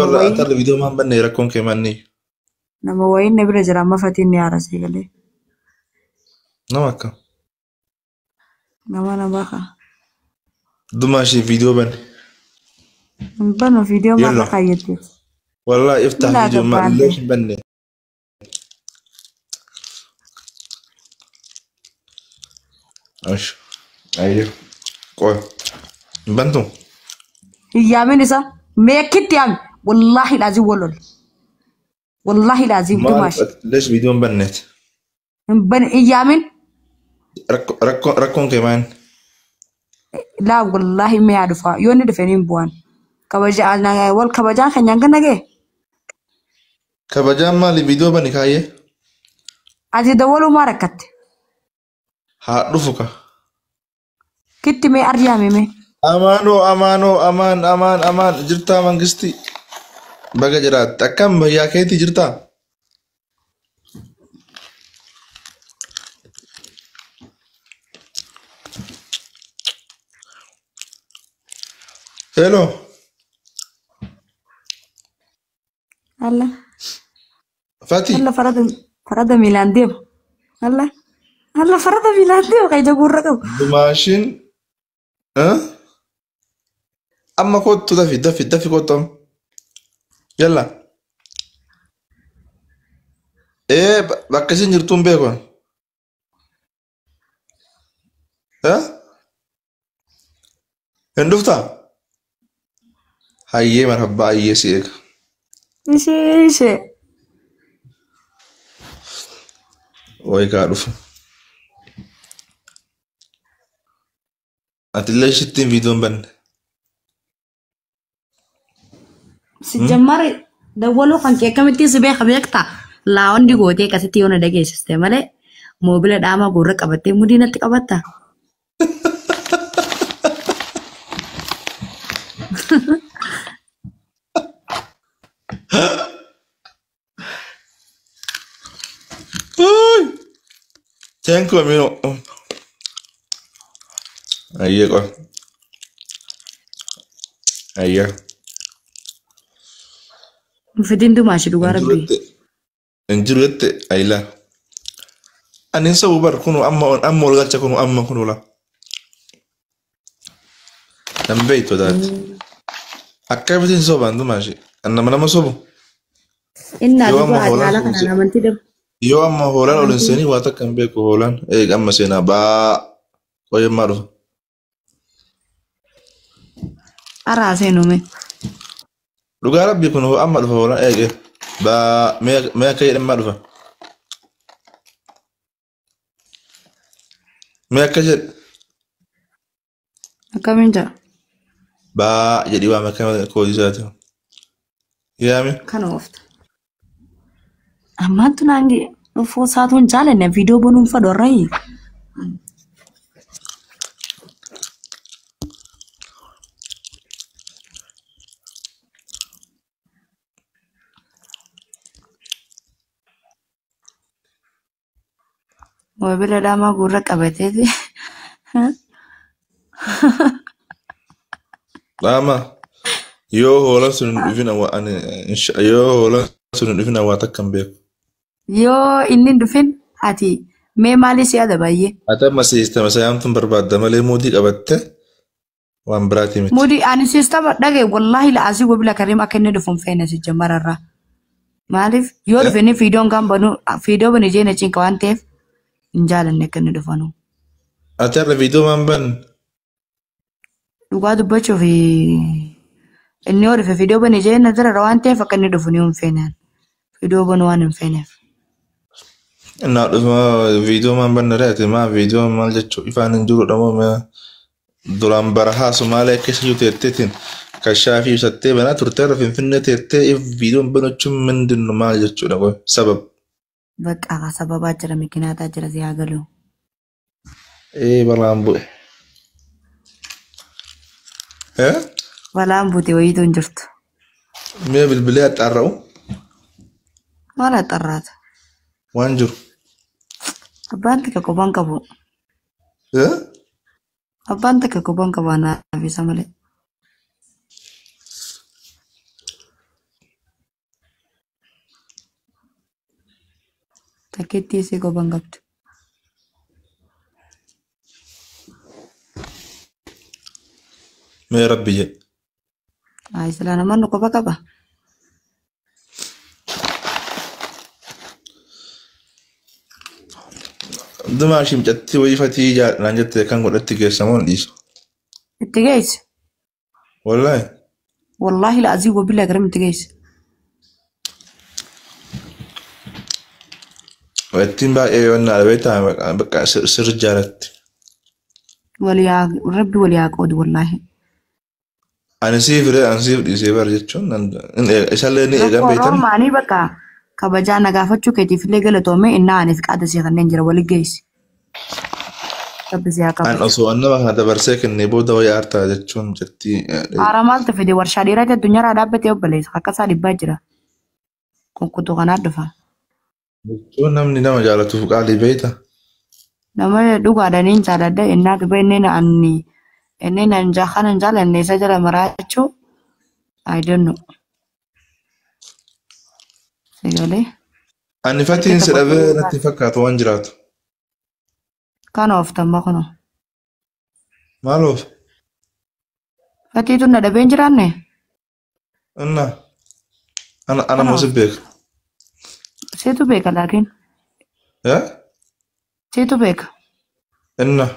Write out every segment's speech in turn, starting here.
Viidiyoo wayii atarra viidiyoo maan banne rakkoon kee manni. Nama wayiin na bira jira amma fatiin ni haara sii galee. Nama akkam. Nama nama kaa. Dumaashii viidiyoo banne. Hin banu viidiyoo maarra Yalla. kaayyatteef. Wallahi iftah Minaa viidiyoo ma gabbaante. leesh hin banne. Ash. Ayyo. Qoy. Hin bantu. Hin yaamin isa. Meekitti yaami. Wallaahi laazim wal lola. Wallaahi laazim Maal dumaash. leesh viidiyoo hin banneet. Hin bane hin yaamin. Rakkoon kee maal? Laa wallaahi mi'aa dhufa. Yoo inni dhufe ni hin bu'an. Kabaja wal kabajaan keenyaan kan nagee. Kabajaan maali viidiyoo bani kaayyee? Ati dawwaluu maa rakkatte? Haa dhufu ka. Kitti mee arjaame mee? Amaanoo amaanoo amaan amaan amaan jirtaa mangistii. Baga jiraatte akkam bayyaa keetii jirtaa? Hello. Alla. Fati. Alla farada farada miilaan deema. Alla. Alla farada miilaan deema kan ija gurra qabu. Dumaashin. Amma kottu dafi dafi dafi kottu amma. Yalla. Ee bakka isin jirtu hin beeku. Hin dhuftaa? Hayyee marhabbaa hayyee si eega. Ishee ishee. Wayi kaa dhufu. Ati illee ishittiin viidiyoo hin banne. Si jammari dawwaluu kan kee akkamittiin si beeka beektaa? Laawandi gootee akkasitti yoo na dhageessiste malee moobila dhaamaa gurra qabattee mudii natti qabatta. Thank you, Amino. Hayyee qoy. Hayyee. Fidin dumaashi dhugaa rabbii. Hin jiru jette ayilaa. Ani hin sabu bar kunu amma amma ol galcha kunu amma kunu la. Nan beektu daati. Akkamitti hin sobaan dumaashi? Nama nama sobu. Innaa Yoo amma dhugaa ati hoolaan haala sun kanaan amantii dhabu. Yoo amma hoolaan ol hin seenii waa takka hin beeku hoolaan. Eeg amma seenaa baa qoyammaa dhufa. Araa seenume. Dhugaa rabbii kun amma dhufa hoolaan eeg eeg. Baa mee akka jedhammaa dhufa. Mee akka jedhe. Akkamiin jira? Baa jedhii waame akka koodii isaati. Yaame. Kana oofta. Ammaan tun hangi dhufuu isaatu hin jaalanne viidiyoo banuun fadhu har'ayi. Moobila dhaamaa gurra qabateeti. Dhaama yoo hoolaan sun hin dhufin ani yoo hoolaan sun hin dhufin waa takka hin beeku. Yoo inni hin dhufin ati mee maali si yaada baay'ee? Ati amma siistama saayamtuun barbaadda malee muudii qabatte waan biraatii miti. Muudii ani siistama dhagaye wallaahi la'asii wabila kariim akka inni dhufu hin feene si jammararraa. Maaliif yoo dhufe inni fiidoon kan banu fiidoo bani jeena cinqa waan ta'eef hin jaalanne akka inni dhufanu. Ati har'a viidiyoo maan banne? Dhugaa dubbachuuf inni yoo dhufe fiidoo bani jeena darara waan ta'eef akka inni dhufu ni hin feenaan. Fiidoo banu waan hin feeneef. Innaa dhufa viidiyoo maan banne re'ate maa viidiyoo maal jechuu ifaan hin jiru dhamoo mee duraan barahaa Sumaalee keessa jiru teetteetiin kashaafii ibsattee banaa turte irra Finfinnee teettee viidiyoon banachuun mindinnu maal jechuudha qoy sabab. Bakka sababaa jira mikinaataa jira si haa galu. Ee balaan bu'e. Balaan buute wayiitu hin jirtu. Mee bilbilee haxaarra'u? Maal haxaarraata? Waan jiru. Abbaan takka qophaan qabu. Abbaan takka qophaan qabu anaaf isa malee. Takkeetti isii quba hin qabdu. Mee rabbi jedhe. Ay silaa namoonni quba qaba. Dumaa ishii mucattii wayii fatii naan jette kan godhatti geessamoo hin dhiisu. Itti geessi. Wallaahi. Wallaahi la'azii wabiila garam itti geessi. Ittiin baay'ee yoonnaa beektaa bakka sirri jaalatti. Waliyaa rabbi waliyaa qoodu wallaahi. Ani siif illee ani siif dhiisee bara jechuun isallee ni eegan Rakkoo beektan. Roomaanii bakka kabajaa na gaafachuu keetiif illee galatoomee innaa aniif qaada see kanneen jira wali geessi. Rabbi si haa An kabaju. osoo an nama kana dabarsee kennee booda wayii aartaa jechuun mucattii. Haara maaltu fide warshaa dhiiraati addunyaarraa dhaabbatee obboleessa akka isaa dhibbaa jira. Kunkutuu kanaa dhufa. Jechuun namni nama jaalatuuf qaalii beekta. Nama dhugaadhaan hin jaaladha innaa dhuba inni ani inni nan kana hin jaalanne isa jala maraachuu I don't know. Sagalee. Ani Harki fatiin si tokko dhabee natti fakkaatu waan jiraatu. Kana ooftamma kunoo. Maaloof? Fatiitu na dhabee hin jiraanne? Inna. Ana Kana moo si oofta. beeka? Seetu beeka laakiin. Eh? Seetu beeka. Inna.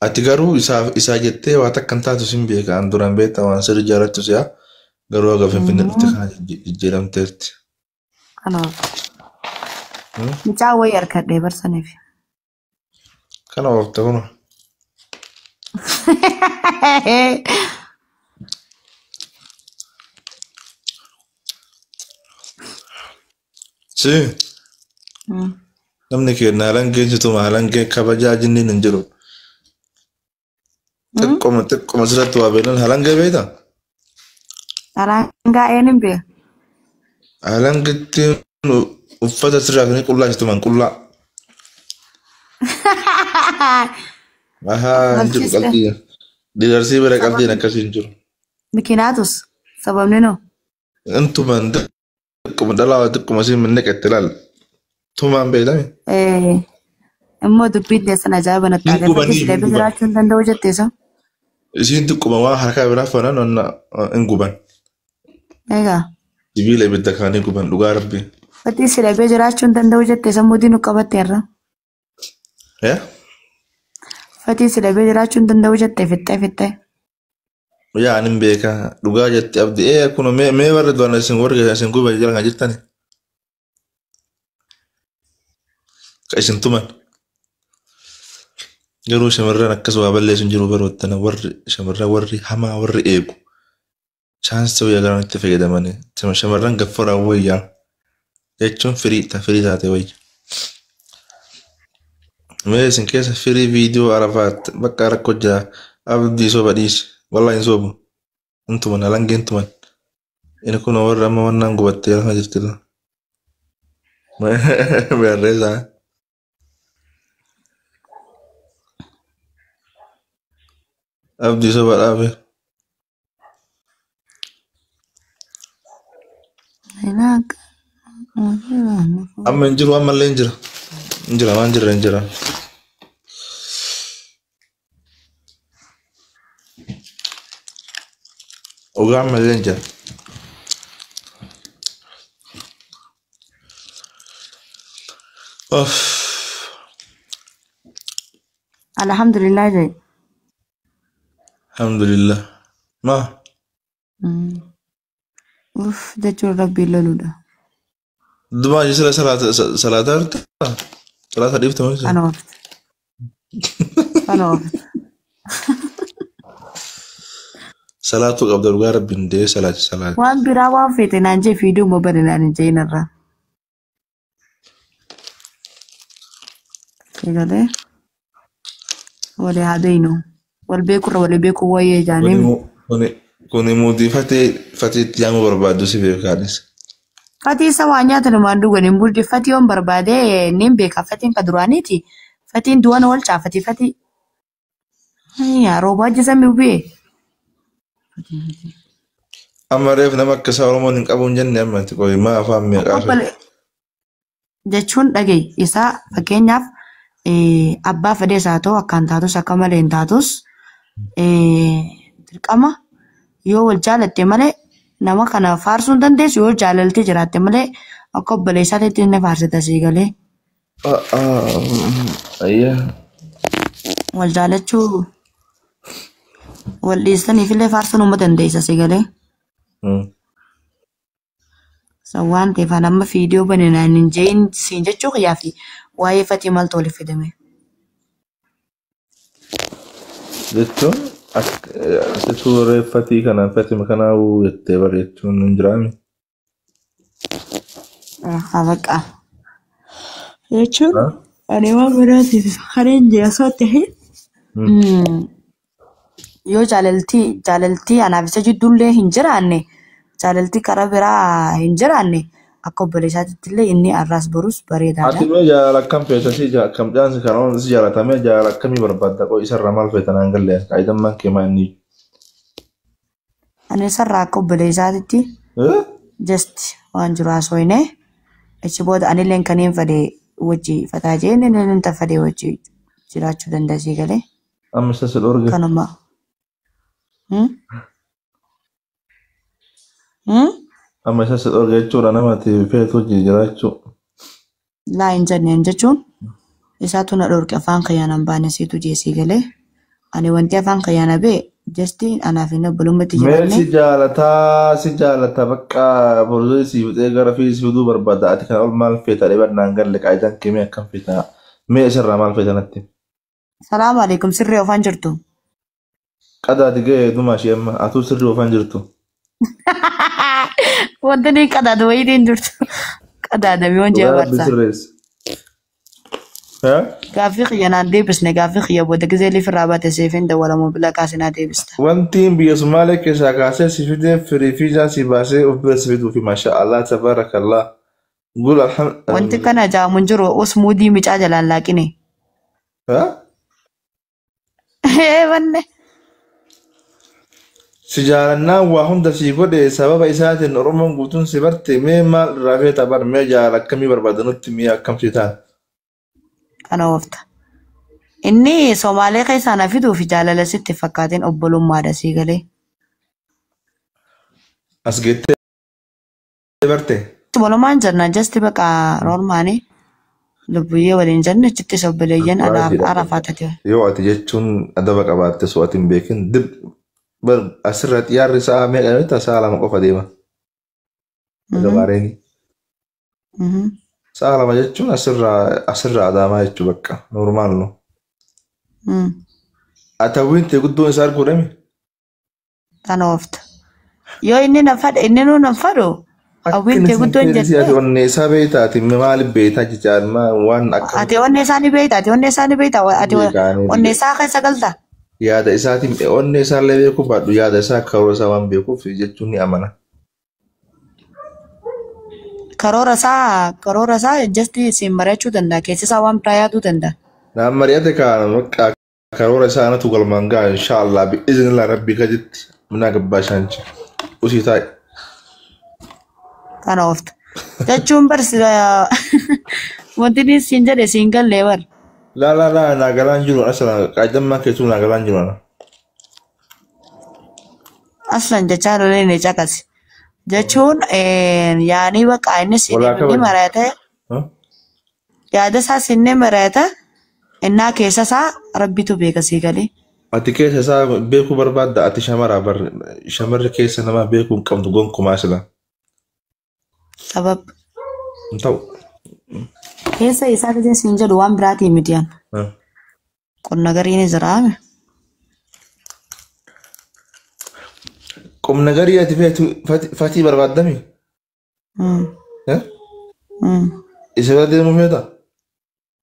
Ati garuu isaa jettee waa takka hin taatu sin beeka. An duraan beekta waan sirri jaalattu si'a. Garuu haga Finfinnee dhufte kana jijjiiramteerti. Kana oofta. Mucaa wayii harkadhee barsaniif. Kana oofta kuna. Si namni keenya halangeen situma halangeen kabajaa jinniin hin jiru. Xiqqoma xiqqoma sirratti waa beelan halangee beektaa? Alangaa eenyu hin beeka? Halangeetti uffata sirraa fi qullaa situman qullaa. Ahaa hin jiru Barsiiste. qalbii. Dhiirarsii bira qalbiin Sababni akkasii hin jiru. Mikinaatus sababni noo. Intuman xiqquma dhalaa xiqquma siin minneqette ilaal. Tumaan beektami? Immoo dubbiin teessan ajaa'iba natti Hin agarra. gubanii Si hin dhabee guban. jiraachuu hin danda'u jetteessa. Isiin xiqquma waan harkaa biraa fanan hin guban. Egaa Sibiila ibidda kaanii guban dhugaa rabbi. fatii si dhabee jiraachuu hin danda'u jetteessa mudii nu qabatteerra. Eh? Fatii si dhabee jiraachuu hin danda'u jettee fixxee fixxee. Yaa ani hin beeka dhugaa jetti abdi ee kun mee warri duraan isin warri isin guban jala kan jirtani. Ka isin tuman. Garuu shamarran akkas waa balleessu hin jiru baroottana warri shamarran warri hamaa warri eegu. Chaansii wayyaa garaan itti fayyadamanii shamarran gaffaraa wayyaa jechuun firii firii taate wayya. Mee isin keessa firii viidiyoo Arafaat bakka rakkoo jira abdii soba dhiisi wallaahi hin sobu hin tuman alangee hin tuman. Inni kun warri amma wannaan gubattee lafa jirti la. Barreessaa. Abdii soba dhaabe. Amma hin jiru ammallee hin jira. Hin jira waan jira hin jira. Ogaa ammallee hin jira. Of. Alhamdulillah jedhe. Alhamdulillah. Ma. Uff jechuun rabbiin loludha. Dumaa jisira salaata salaata jirta? Salaata dhiifte moo? Kana oofte. Kana oofte. Salaatuu qabda dhugaa rabbiin dee salaati salaati. Waan biraa waan feete naan jee fiiduu moo bari naan hin jeen irraa. Egalee walii haa beeynu. Wal beekurra walii beekuu wayyee jaaniin. Kuni muudii fatee fateetti yaamuu barbaaddu si beekaanis. Fatii isa waa nyaatan waan dhugan hin bulti. Fatii yoon barbaade niin beeka. Fatiin ka duraaniiti. Fatiin du'an oolchaa fatii fatii. Yaa roobaa ajjeesame bu'ee. Amma reef nama akka isaa Oromoon hin qabu hin jenne amma itti qoyi maa afaan meeqaa Jechuun dhaga'i isaa fakkeenyaaf abbaa fedhees haa ta'u akkaan taatus akka malee hin taatus dirqama yoo wal jaalatte malee nama kana faarsuu hin dandeessu yoo jaalaltee jiraatte malee akka obboleessaatti inni faarsita sii galee. Ayyaa. Wal jaalachuu wal dhiistaniif illee faarsuu nama dandeessa sii galee. San waan ta'eef ani amma viidiyoo bane naan hin jeein siin jechuu kiyyaa fi waa'ee fatii maaltu waliif fidame. Jechuun asitu reeffatii kana fatima kanaa jettee barreechuun hin jiraami. Haa baqa. Jechuun ani waan biraatiif hareen jee osoo ta'e. Yoo jaalaltii anaaf isa jidduullee hin jiraanne jaalaltii karaa biraa hin jiraanne akka obboleessaatti illee inni arraas borus bareedaadha. Ati mee jaalala akkam feeta si akkam jaansi kan oon si jaalatamee jaalala akkamii barbaadda qoo isarraa maal feeta naan galle qaayidammaan kee maa inni. Ani isarraa akka obboleessaatti just waan jiru haasofne achi booda anillee kan hin fedhe wajji fataa jee inni illee tan fedhe wajji jiraachuu danda'a sii galee. Amma isa si dhorge. Kanuma. Amma isa si dhorge jechuudha nama ati feetu wajji jiraachuu. Laa hin jenneen jechuun isaatu na dhorke afaan kiyyaan hin baane siitu jeesii galee. Ani wanti afaan kiyyaan bee just anaaf inni obbolummaatti Mee jiraanne. si jaalataa si jaalata bakka borzoo si fixee gara fi si fiduu barbaada ati kana ol maal feeta dhiban naan galle qaayidaan kee mee akkam feeta mee isarraa maal feeta natti. Salaamu alaikum sirrii ofaan jirtu. Qadaati ga'ee dhumaa ishee amma atuu sirrii ofaan jirtu. Wanti ni qadaada wayiitiin jirtu. Qadaadamii waan jee Dhugaa rabbi barsa. sirreessa. Gaaffii kiyya naan deebisne gaaffii kiyya booda gizee liif irraa baate seefin dawwalamu bila kaasinaa deebista. Wanti biyya Sumaalee keessaa kaasee si fidee firii fi ijaa si baasee of bira si fiduu fi maasha Allah tabaarakallah. Gul Wanti kana jaamu hin jiru usmuudii micaa jalaan laaqine. Wanne. Si jaalannaan waa hunda si godhe sababa isaatiin Oromoon guutuun si barte mee maal irraa feeta bar mee jaalala akkamii barbaada nutti mee akkam si ta'a. Kana oofta. Inni Somaalee keessaa na fiduu fi jaalala sitti fakkaateen obbolummaadha sii galee. As geettee barte. Walumaan jenna just baqa roormaanii lubbuyyee waliin jenne achittis obboleeyyan arafaa taate. Yoo ati jechuun adaba qabaatte soo ati hin beekin dib bar asirra xiyyaarri sa'a meeqa yoo ta'u sa'a 2 qofa deema. Gabaareen. Sa'a 2 jechuun asirraa adaamaa jechuu bakka normaal no. Ati hawwiin ta'e guddoon isaa arguu dhami. Kana oofta. Yoo inni na fadhe inni nuu na fadhu hawwiin ta'e guddoon jettee. Onnee isaa beektaa ati maaliif beektaa jechaan waan akka. Ati onnee isaa ni beektaa ati onnee isaa ni beektaa ati onnee isaa keessa galta. Yaada isaatiin onnee isaallee beekuu baadhu yaada isaa karoora isaa waan beekuuf jechuun ni amana. Karoora isaa just siin mari'achuu danda'a keessi isaa waan biraa yaaduu danda'a. Naan mari'ate kaana bakka karoora isaa anatu galmaan ga'a inshaallah bi'iznillah rabbii gaditti minaa gabbaa shaanchi usii taa'i. Kana oofta. Jechuun barsi wanti inni siin jedhe siin gallee bar. Laa laa laa naa galaan jiru asala qaajammaa keessuu naa galaan jiru ana. Aslan jechaa lolee ni caqasi. Jechuun yaanii bakka inni siin inni mari'ate yaada isaa siin ni mari'ata innaa keessa isaa rabbitu beeka sii galee. Ati keessa isaa beekuu barbaadda ati shamara bar shamarri keessa namaa beekuu hin qabdu gonkumaa sila. Sabab. Hin ta'u. Keessa isaa gisee siin jedhu waan biraatii miti yan. Qonna gariin jiraame. Qomna garii ati fatii barbaaddami? Isa bira deemuu feeta?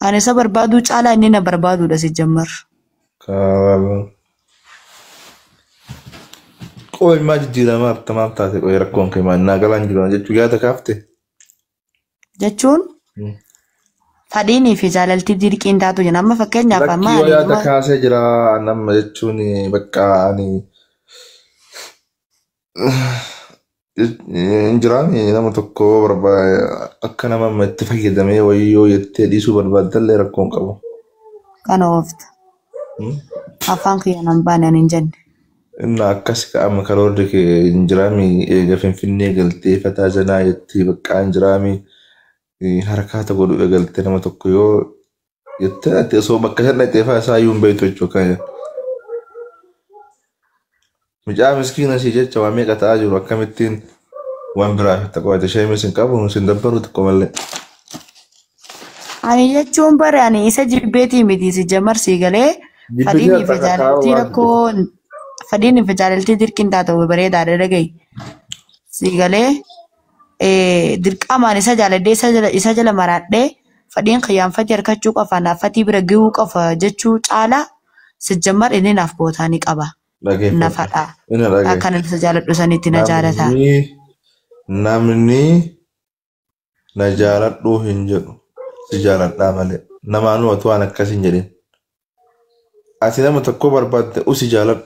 Ani isa barbaaduu caalaa inni na barbaaduudha si jammar. Qoy maa jijjiiramaa maal taate qoy rakkoon kee maal naa galaan jiru jechuu yaada kaafte? Jechuun fadhiinii fi jaalaltii dirqiin taatu jira. Amma fakkeenyaaf amma Lakkii yaada kaasee jira nama jechuun bakka ani Hin jiraami nama tokko akka nama amma itti fayyadamee wayii yoo jettee dhiisuu barbaaddellee rakkoo hin qabu. Kana oofta. Afaan kiyya nan baane ani hin jenne. Inni akkas ka'ama karoorri kee hin jiraami eega Finfinnee galtee fataa zanaa jettee bakka hin jiraami harkaata godhu eegaltee nama tokko yoo jettee ati osoo bakka san dhaqxee fa'aa isaa iyyuu hin beektu jechuudha. Mucaa miskiina si jecha waa meeqa ta'aa jiru akkamittiin waan biraaf itti qo'ate ishee sin qabu sin dabbaru xiqqoo malee. Ani jechuun bare ani isa jibbeetii miti si jamarsii galee fadhiin fi jaalaltii rakkoo fadhiin fi jaalaltii dirqiin taatu bareedaadha dhagahi. Si galee dirqamaan isa jaaladhee isa jala maraadhee fadhiin qiyyaanfatii harkachuu qofa naaf fatii bira gahuu qofa jechuu caalaa si jammar inni naaf bootaa ni qaba. Na fadha. Akkan isa jaaladhu sanitti na jaalata. Namni na jaaladhuu hin jedhu si jaaladhaa malee namaanuu otoo waan akkas hin jedhin. Ati nama tokko barbaadde usi jaaladhu.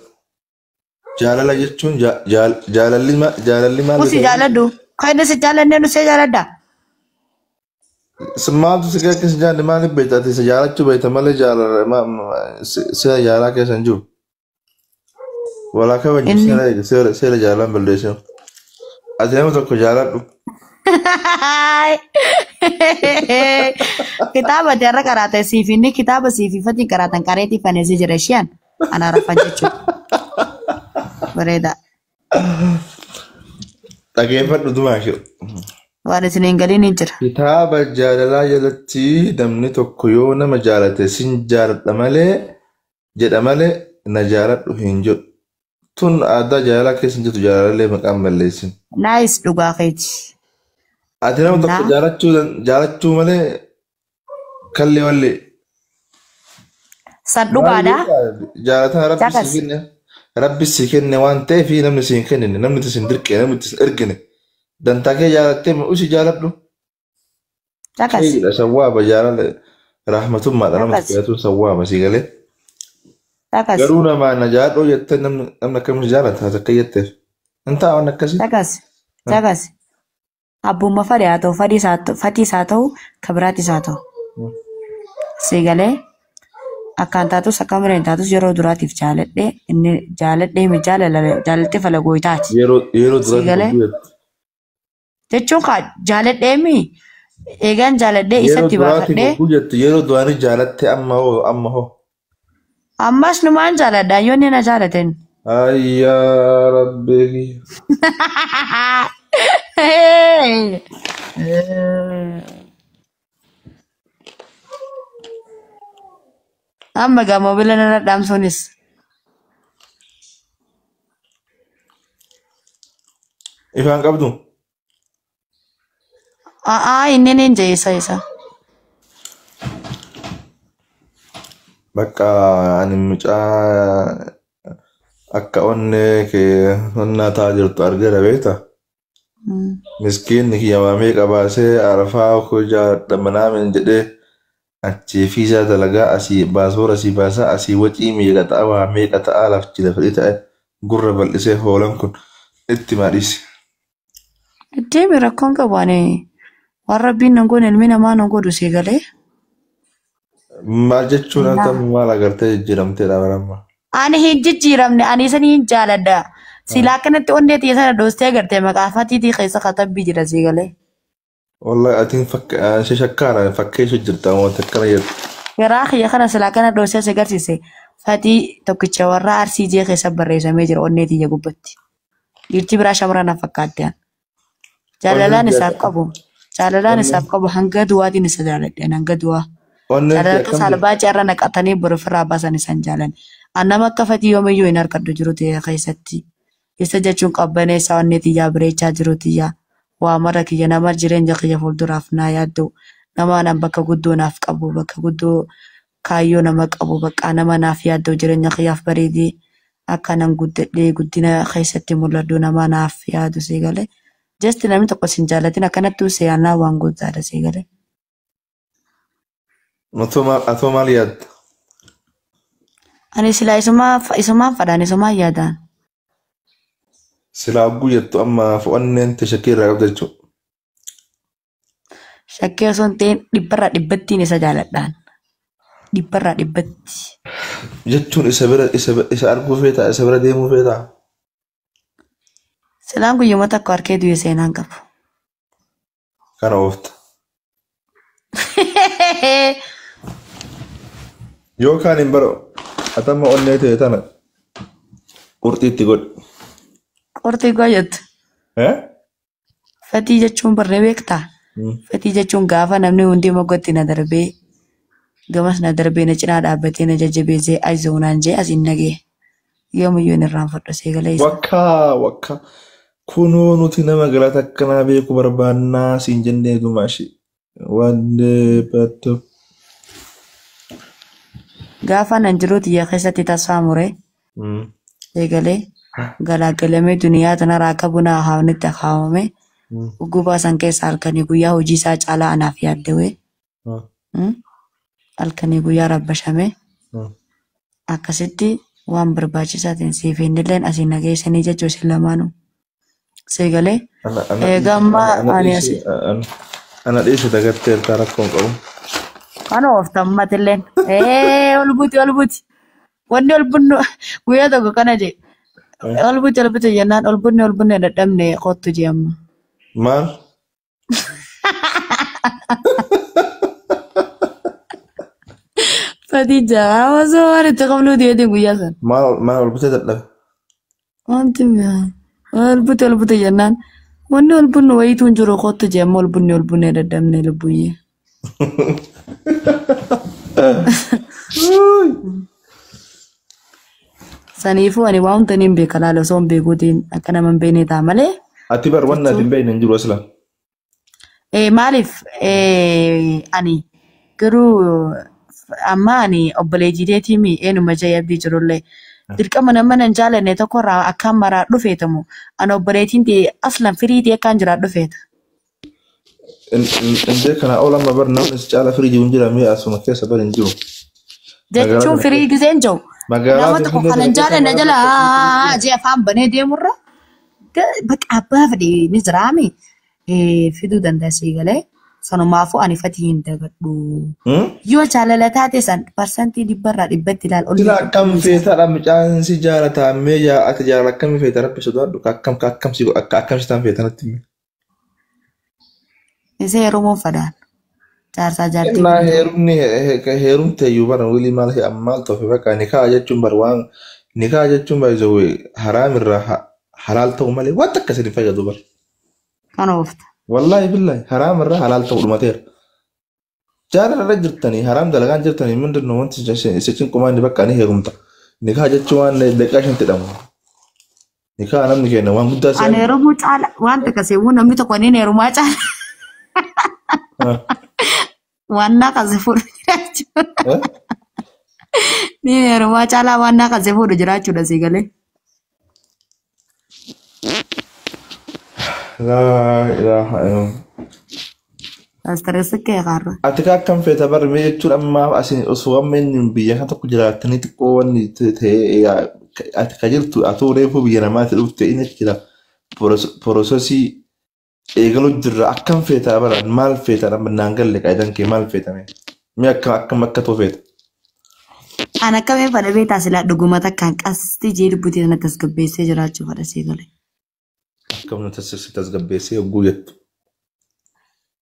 Jaalala jechuun jaalalli maal? Usi jaaladhu. Kan inni si jaalanne nu si jaaladha. Maaltu si keessa si jaalle maaliif beekta? Ati si jaalachuu beekta malee jaalala seera jaalalaa keessa hin jiru. Walaa kabaju seera jaalalaan balleessu. Ati nama tokko jaaladhu. Kitaaba ati har'a qaraate siif inni kitaaba siif ifatiin qaraatan qareetii faneesii jira isheen ana rafan jechuudha. Bareeda. Dhageeffadhu dumaa ishee. Waan isin hin galiin hin jira. Kitaaba jaalalaa jalatti namni tokko yoo nama jaalate sin jaaladha malee jedha malee na jaaladhu hin jedhu. Tun aadaa jaalalaa keessa hin jirtu jaalalallee maqaan balleessin. Naayis dhugaa keeti. Ati nama tokko jaalachuu malee kallee wallee. San dhugaadha. Jaalataan rabbi si kenne rabbi si kenne waan ta'eef namni si hin kennine namni si hin dirqine namni si hin ergine. Dantaa kee jaalattee usi jaaladhu. Caqas. Sawwaaba jaalala rahmatummaadha nama tokko sawwaaba si galee. Caqas. Garuu namaa na jaaladhu jettee namni akkamitti jaalata akka jetteef. Hin ta'a waan akkasii. Caqas. Caqas. Abbummaa fadhi haa ta'u fatiis haa ta'u kabiraatis haa ta'u. Si galee akkaan taatus akka mireen hin taatus yeroo duraatiif jaaladhee inni jaaladhee mi jaalattee falagooytaati. Yeroo duraatiif. Jechuun kaa jaaladhee mi eegaan jaaladhee isatti baafadhee. Yeroo duraanii jaalatte amma hoo amma hoo. Ammas numaan jaaladha yoo inni na jaalateen. Ayyaa rabbi. Amma gaa moobila nana dhaamsuunis. Ifaan qabdu? A'aa inni ni jeessa isa. Bakka ani mucaa akka onnee kee onnaa ta'aa jirtu argeera beektaa? Miskiinni kiyya maamee qabaasee arafaa koo jaaladha manaamin jedhee achii fiisaa dalagaa asii baasoora asii baasaa asii wacii meeqa ta'a waa meeqa ta'a lafti lafa ta'e gurra bal'isee hoolan kun itti maadhiise. Deemi rakkoon qabu ani waan rabbiin nan goone ilmi namaa nan godhu si galee. Maal jechuun anta maal agartee jijjiiramteedha baramma. Ani hin jijjiiramne ani isin hin jaaladha. Silaa akkanatti onnee tiyya sana doostee agartee maqaa fatiitii keessa katabbii jira si galee. Wallahi atiin shakkaara fakkeessu jirta wanta akkana jettu. Garaa kiyya kana silaa akkana doostee si agarsiise fatii tokkicha warra arsii jee keessa barreessamee jira onnee tiyya gubbatti. Dhiirti biraa shamarran na fakkaatte. Jaalalaan isaaf qabu. Jaalalaan isaaf qabu hanga du'aatiin isa jaaladhe hanga du'aa. Jaalala akka saalbaa carra naqatanii bor ofirraa baasan isaan jaalan. Annama akka fatii yoomiyyuu hin argadhu jiru ta'e keessatti. Isa jechuun qabbaneessaa onnee tiyyaa bareechaa jiru tiyyaa. Waa mara kiyya nama jireenya kiyya fuulduraaf naa yaaddu. Nama naan bakka guddoo naaf qabu bakka guddoo kaayyoo nama qabu bakka nama naaf yaaddu jireenya kiyyaaf bareedee akka nan guddadhee guddina keessatti mul'adhu nama naaf yaadu si galee. Just namni tokko sin jaalatin akkanatti see'annaa waan guddaadha si galee. Atoo maal yaadda? Ani silaa isumaan fadhaan isumaan yaadaan. Silaa hogguu jettu amma fo'anneen te shakkii irraa qabda jechuudha. Shakkii osoo hin ta'in dhibbarraa dhibbattiin isa jaaladhaan. Dhibbarraa dhibbatti. Jechuun isa bira isa arguu feetaa isa bira deemuu feetaa. Silaan guyyuma tokko harkee du'e seenaan qabu. Kana oofta. Yookaan hin bara atamma onnee ta'e tana qurxii itti godhi. Qurxii godhattu. Fatii jechuun barree beektaa? Fatii jechuun gaafa namni hundi moggotti na darbee gamas na darbee na cinaa dhaabbatee na jajjabeessee ayizoonaan jee asiin nagee. Yoomiyyuu hin irraanfadhu seegalee isaa. Wakkaa wakkaa kunoo nuti nama galata akkanaa beeku barbaannaa siin jennee gumaashee. Wanne battu. Gaafa nan jiruu xiyya keessatti tasfaa muree eegalee galaagalamee duniyaa tanarraa akka buna haawanitti akaawame gubaa san keessa halkanii guyyaa hojii isaa caalaa anaaf yaaddawee halkanii guyyaa rabbashame akkasitti waan barbaachisaatiin siif hin asiin nageessanii jechuu isin lamaanuu seegalee eegaa amma ani asii. Ana dhiise dagatteertaa rakkoon qabu. Kan ooftan matilleen. Ol buti ol buti. Wanni ol bunnu guyyaa tokko kana jee. Ol buti ol buti jennaan ol bunne ol bunne dadhabne kottu jee amma. Maal? Fatii jaa osoo waan itti qabnu deetiin guyyaa sana. Maal ol butee dadhabe? Wanti ol buti ol buti jennaan wanni ol bunnu wayituu hin jiru kottu jee amma ol bunne ol bunne dadhabne lubbuyyee. Saniifuu ani waan hunda niin beeka laala osoo hin beekuutiin akka nama hin beekne ta'a malee. Ati bar wanna ati hin beekne hin jiru asla. Maaliif ani garuu amma ani obboleettii teetii eenyuma jee abdii jirullee dirqama nama nan jaalanne tokkorraa akkaan maraa dhufeetamu ani obboleettiin ta'e aslan firii ta'e akkaan jiraa dhufeeta. Indee kana ol amma bar namni si caala firii jiru hin jira mi'a asuma keessa bar hin jiru. Jechuun firii giseen jiru. Magaalaa Nama tokko kanan jaalanne jala jee afaan banee deemurra bakka abbaa fedhe ni jiraame fiduu danda'a sii galee sanumaafuu ani fatii hin dagadhu. Yoo jaalala taate san parsantii dhibbarraa dhibbatti ilaal ol. Sila akkam feetaadha mucaan si jaalata mee yaa ati jaalala akkamii feeta rabbi sodaadhu akkam akkam si akka akkam si ta'an feeta natti himi. Isa heerumuun fadhaan. Jaarsaa jaartii. Innaa heerumni heerumte iyyuu bara wilii maal maal ta'uuf bakka nikaa jechuun bar waan nikaa jechuun bar zawwe haraam irraa halaal ta'u malee waan takka isin hin fayyadu bar. Kan oofta. Wallaahi billahi haraam irraa halaal ta'u dhumateera. Jaalala irra jirtanii haraam dalagaan jirtanii mindinno wanti isa cinqumaa inni bakka ni heerumta. Nikaa jechuun waan daqiiqaa shan jedhamu. Nikaa namni kenna waan guddaa Ani heerumuu caala waan takka seewuu namni tokko ni heerumaa caala. Waan naa kase fuudhu jiraachuudha. Ni heerumaa caalaa waan naa kase fuudhu jiraachuudha sii galee. Laa ilaaha illallah. Astareessi kee qaarra. Ati ka akkam feeta bar mee jechuun amma asin osoo amma inni biyya kana tokko jiraattanii xiqqoo wanni ta'e ati ka jirtu atuu reefuu biyya namaatti dhufte inni achi jira porososii eegaluu jirra akkam feeta bara maal feeta amma naan galle qaayidaan kee maal feeta mee mee akkam akkam akka ta'u feeta. An akkamii fadha beektaa silaa dhuguma takkaan qasti jee lubbuutii sana tasgabbeessee jiraachuu fadha sii galee. Akkam nu tasgabbeessee hogguu jettu.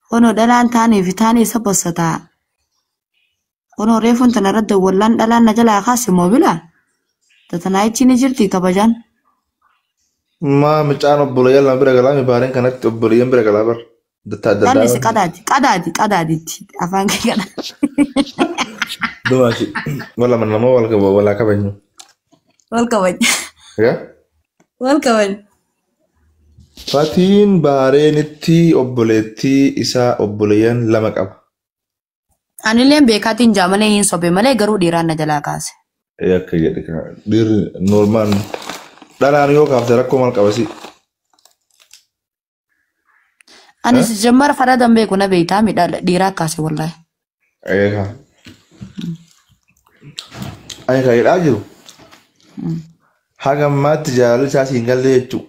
Kunoo dhalaan taanee fi taanee isa bossataa. Kunoo reefuun tana irratti wallaan dhalaan na jalaa kaase moobila. Tatanaayichi ni jirti kabajaan. Maa mucaan obboleeyyan lama bira galaa baareen kanatti obboleeyyan bira galaa bar. Dhalli qadaadi qadaadi qadaaditti afaan kee qadaadi. Dumaashi wala nama walaa kabajnu. Wal kabajna. Yaa? Wal kabajna. Fatiin baareenitti obboleettii isaa obboleeyyan lama qaba. Anilleen beekaatiin jaa malee hin sobe malee garuu dhiiraan na jalaa kaase. Akka jedhe kana dhiirri normaal dhalaan yoo kaafte rakkoo maal qabasi? Anis jammara fadhadan beeku na beektaa miidhaa dhiiraa kaase wallaahi. Eegaa. Ani kan jedhaa jiru. Haga ammaatti jaalalli isaa siin galle jechuudha.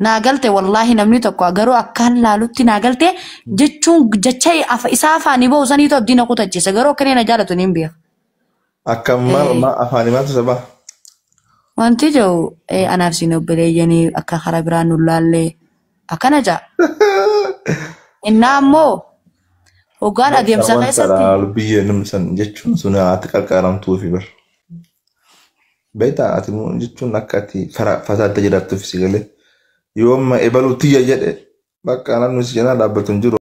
Naa galte wallaahi namni tokko garuu akkaan laalutti naa galte jechuun jecha isaa afaanii bahu saniitu abdii na kutachiisa garuu akka inni na jaalatu niin beeka. Akkam maal afaanii maaltu sabaa? Wanti jiru anaaf siin obboleeyyanii akka karaa biraan nu laallee akkana ja'a. Innaa ammoo hoggaan adeemsa keessatti. Biyyee namni san jechuun sun ati qarqaaramtuufi bar. Beektaa ati jechuun akka ati fasaadda jiraattuuf si galee. Yoo amma ebaluu tiyya jedhe bakka namni si cinaa dhaabbatu hin jiru.